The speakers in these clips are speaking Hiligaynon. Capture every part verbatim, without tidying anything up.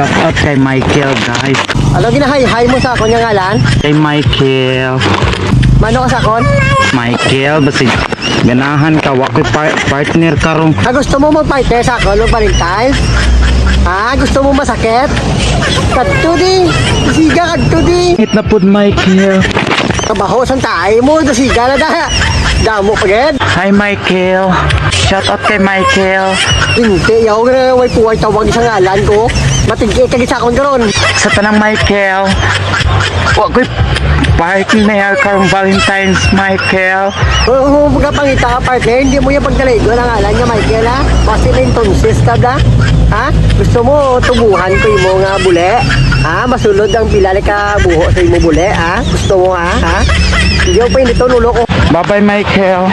Shout out kay Michael, guys. Ano ginahayhay mo sa akon nga ngalan? Kay Michael. Mano ka sa akon? Michael, basi ganahan ka, wa ko'y par- partner karon. Ah, gusto mo mag-partner sa akon, mag-Valentine's? Ha? Gusto mo masakit? Kadto di. Siga, kadto di. It na pud, Michael. Kabaho sang tae mo, do siga na da. Damo pa gid. Hi, Michael. Shout out kay Michael. Hindi, yaw nga way puway tawag sa ngalan ko. Matigil ka gid sa akon karon. Sa tanang Michael. Wa ko'y partner karong Valentine's, Michael. Oo, magkapangita ka, partner. Hindi mo yung pagkaligo ng ngalan niya, Michael, ha? Kasi na entonces ka, da? Ha? Gusto mo tubuhan ko imo nga buli? Ha? Masulod ang pila ka buho sa imo buli, ha? Gusto mo, ha? Ha? Hindi ako pa inito, nulo ko. Bye-bye, Michael.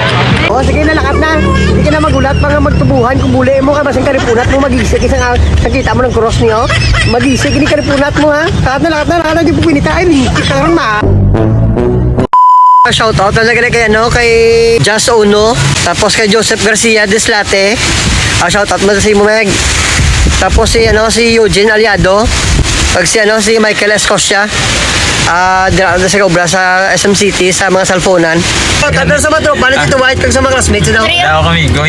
O, sige na, lakat na. Hindi ka na magulat pa nga magtubuhan kung buli mo ka. Basing karipunat mo, magisig isang, isang kita mo ng cross niyo. Magisig, hindi karipunat mo, ha? Lakat na, lakat na, lakat na. Di po pinita. Ay, lingkit ka rin, ma. Shout out talaga na kay ano, kay Jazz Uno, tapos kay Joseph Garcia Deslate. Ah, shout out mo sa imo, Meg. Tapos si ano, si Eugene Aliado, pag si ano, si Michael Escocia. Ah, dira na sa obra sa S M City sa mga cellphonean. Shout out sa mga tropa, nandito white kag sa mga classmates daw. Kaya ako, amigo.